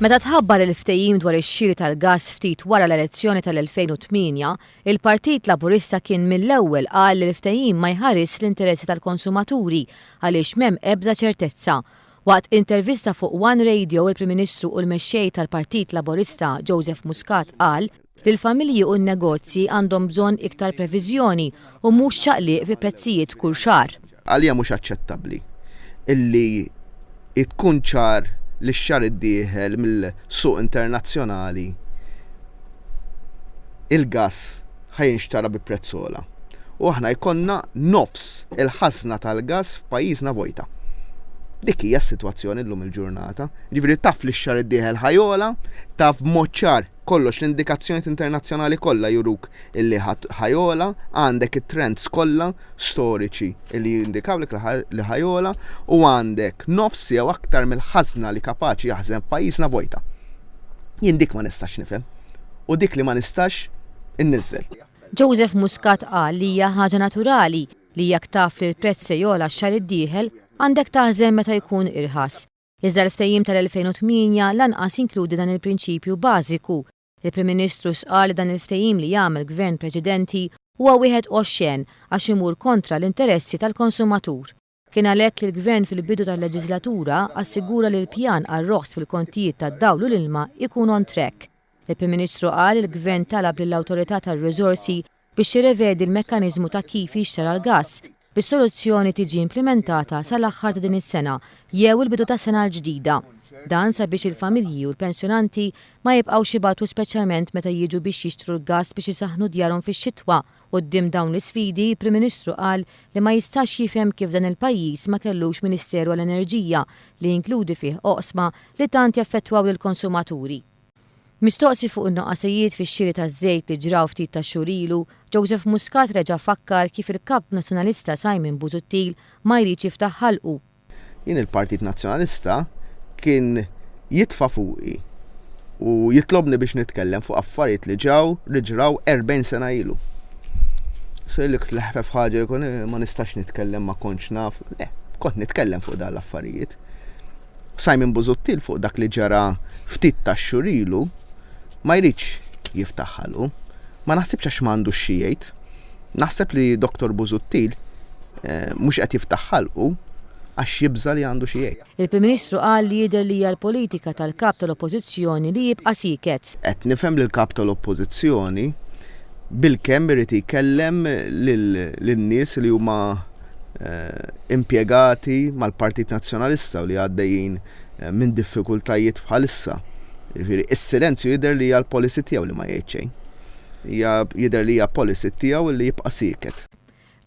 Meta tħabbar il-ftehim dwar ix-xiri tal-gass ftit wara l-elezzjoni tal-2008, il-Partit Laburista kien mill-ewwel qal li l-ftehim ma jħarisx l-interessi tal-konsumaturi għaliex m'hemm ebda ċertezza. Waqt intervista fuq One Radio il-Prim Ministru u l-Mexxej tal-Partit Laburista Joseph Muscat qal li l-familji u n-negozji għandhom bżonn iktar previżjoni u mhux ċaqliq fi prezzijiet kull xahar. Għalija mhux aċċettabbli illi tkun ċar li x-xahar id-dieħel mill-suq internazzjonali il-gass ħa jinxtara bi prezz ogħla. U aħna jkollna nofs il-ħażna tal-gass f'pajjiżna vojta. Dik hija s-sitwazzjoni llum il-ġurnata. Ġifieri taf li x-xahar id-dieħel ħa jogħla, taf b'mod ċar kollox l-indikazzjonijiet internazzjonali kollha juruk illi ħa jogħla, għandek it-trends kollha storiċi illi jindikawlek li ħa jogħla u għandek nofs jew aktar mill-ħażna li kapaċi jaħżen pajjiżna vojta. Jien dik ma nistax nifhem u dik li ma nistax inniżżel. Joseph Muscat qal li hija ħaġa naturali li jekk taf li l-prezz se jogħla x-xahar id-dieħel, għandek taħżen meta jkun irħas. Iżda l-ftehim tal-2008 lanqas jinkludi dan il-prinċipju bażiku. Il-Prim Ministru sqar li dan il-ftehim li għamel gvern preċedenti huwa wieħed oxxen għax imur kontra l-interessi tal-konsumatur. Kien għalhekk li l-Gvern fil-bidu tal-leġiżlatura assigura li l-pjan għar-roħs fil-kontijiet tad-dawl u l-ilma jkun on track. Il-Prim Ministru qal li l-Gvern talab lill-Awtorità tar-Riżorsi biex tirrevedi l-mekkaniżmu ta' kif jinxtara l-gass, bis-soluzzjoni tiġi implimentata sal-aħħar ta' din is-sena jew il-bidu tas-sena l-ġdida. Dan sabiex il-familji u l-pensjonanti ma jibqgħux ibatu speċjalment meta jiġu biex jixtru l-gass biex isaħħnu djarhom fix-xitwa. Quddiem dawn l-isfidi, il-Prim Ministru qal li ma jistax jifhem kif dan il-pajjiż ma kellux Ministeru għall-Enerġija li jinkludi fih oqsma li tant jaffettwaw lill-konsumaturi. Mistoqsi fuq in-nuqqasijiet fix-xiri taż-żejt li ġraw ftit tax-xhur ilu, Joseph Muscat reġa' fakkar kif il-Kap Nazzjonalista Simon Busuttil ma jridx jiftaħ ħalqu. Jien il-Partit Nazzjonalista kien jitfa' fuqi u jitlobni biex nitkellem fuq affarijiet li ġaw li ġraw 40 sena ilu. So li l-ħfef ħaġa jkun eh, ma nistax nitkellem ma kontx naf. Le, kont nitkellem fuq dan l-affarijiet. Simon Busuttil fuq dak li ġara ftit tax-xhur ilu ma jridx jiftaħ ħalqu. Ma naħsibx għax m'għandux xi jgħid. Naħseb li Dottor Busuttil eh, mhux qed jiftaħ ħalqu għax jibża' li għandu xi jgħid. Il-Prim Ministru qal li jidher li hija l-politika tal-Kap tal-Oppożizzjoni li jibqa' sieket. Qed nifhem li l-Kap tal-Oppożizzjoni bilkemm irid jkellem lin-nies li huma impjegati mal-Partit Nazzjonalista u li għaddejjin minn diffikultajiet bħalissa. Jiġifieri is-silenzju jidher li hija l-policy tiegħu li ma jgħid xejn. Hija jidher li hija policy tiegħu li jibqa' sieket.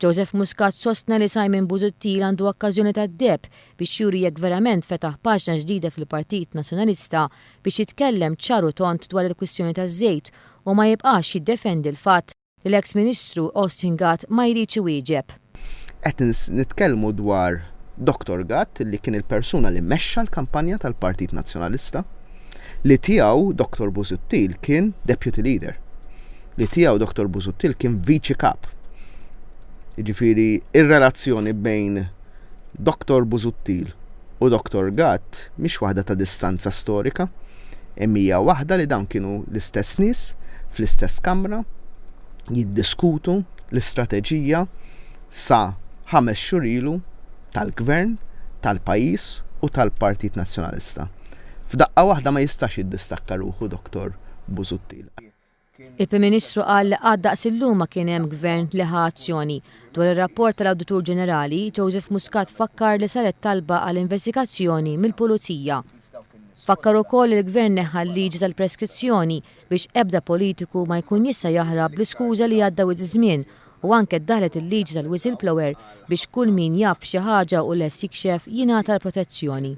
Joseph Muscat sostna li Simon Busuttil għandu okkażjoni tad-deheb biex juri jekk verament fetaħ paġna ġdida fil-Partit Nazzjonalista biex jitkellem ċar u tond dwar il-kwistjoni taż-żejt u ma jibqax jiddefendi l-fatt li l-eks Ministru Austin Gatt ma jridx iwieġeb. Qed nitkellmu dwar Dottor Gatt li kien il-persuna li mexxa l-kampanja tal-Partit Nazzjonalista, li tiegħu Dottor Busuttil kien Deputy Leader, li tiegħu Dottor Busuttil kien Viċi Kap. Jiġifieri ir-relazzjoni bejn Dottor Busuttil u Dottor Gatt mhix waħda ta' distanza storika, Imma hija waħda li dawn kienu l-istess nies fl-istess kamra jiddiskutu l-istrateġija sa ħames xhur ilu tal-Gvern, tal-pajjiż u tal-Partit Nazzjonalista. F'daqqa waħda ma jistax jiddistakka ruħu Dottor Busuttil. Il-Prim Ministru qal li qatt daqs illum ma kien hemm Gvern li ħa azzjoni. Dwar ir-rapport tal-Awditur Ġenerali, Joseph Muscat fakkar li saret talba għal investigazzjoni mill-Pulizija. Fakkar ukoll li l-Gvern neħħa l-liġi tal-preskrizzjoni biex ebda politiku ma jkun jista' jaħrab bl-iskuża li għadda wisq żmien u anke ddaħlet il-liġi tal-whistleblower biex kull min jaf b'xi ħaġa u lest jikxef jingħata l-protezzjoni.